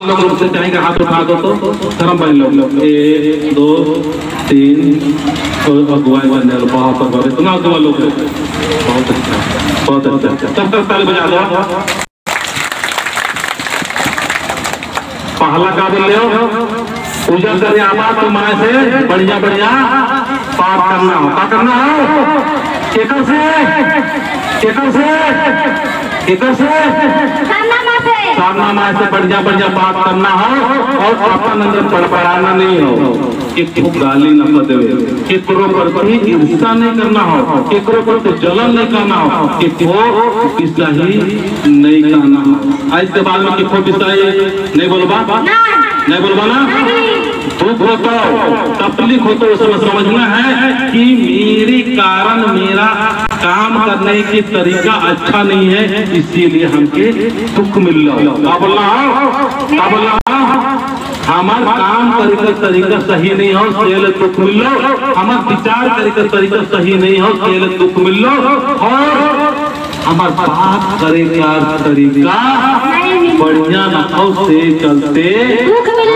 लोग रूप से चाहेंगे हाथ उठा दो तो धर्म भाई लोग 1 2 3 और अगुवाई करने वाले बहुत अगुवा, इतना अगुवा लोग हैं, बहुत अच्छा बहुत अच्छा। तब तक ताली बजा दो। पहला का बोल लो, पूजा करे आवा तो माँ से बढ़िया बढ़िया पाठ करना हो। क्या करना हो? केकर से, केकर से, केकर से, सामना माँ से बढ़िया बढ़िया बात करना हो और अपन अंदर पड़पड़ाना नहीं हो, केकरो गाली न देवे, केकरो पर भी ईर्ष्या नहीं करना हो, केकरो पर तो जलन नहीं करना हो, केकरो बिसाही नहीं करना हो। आज के बाद में केकरो बिसाही नहीं बोलबा, नहीं बोलबा ना। दुख हो तो तकलीफ हो तो उसमें समझना है कि मेरे कारण मेरा काम करने की तरीका अच्छा नहीं है, इसीलिए हमके दुख मिल रहा है। क्या बोलना हो? क्या बोलना हो? हमार काम करे का तरीका सही नहीं हो सेल दुख मिल लो, हमार विचार करे का तरीका सही नहीं हो सेल दुख मिल लो, और हमार बात करे का तरीका बढ़िया न हो से चलते दुख मिल।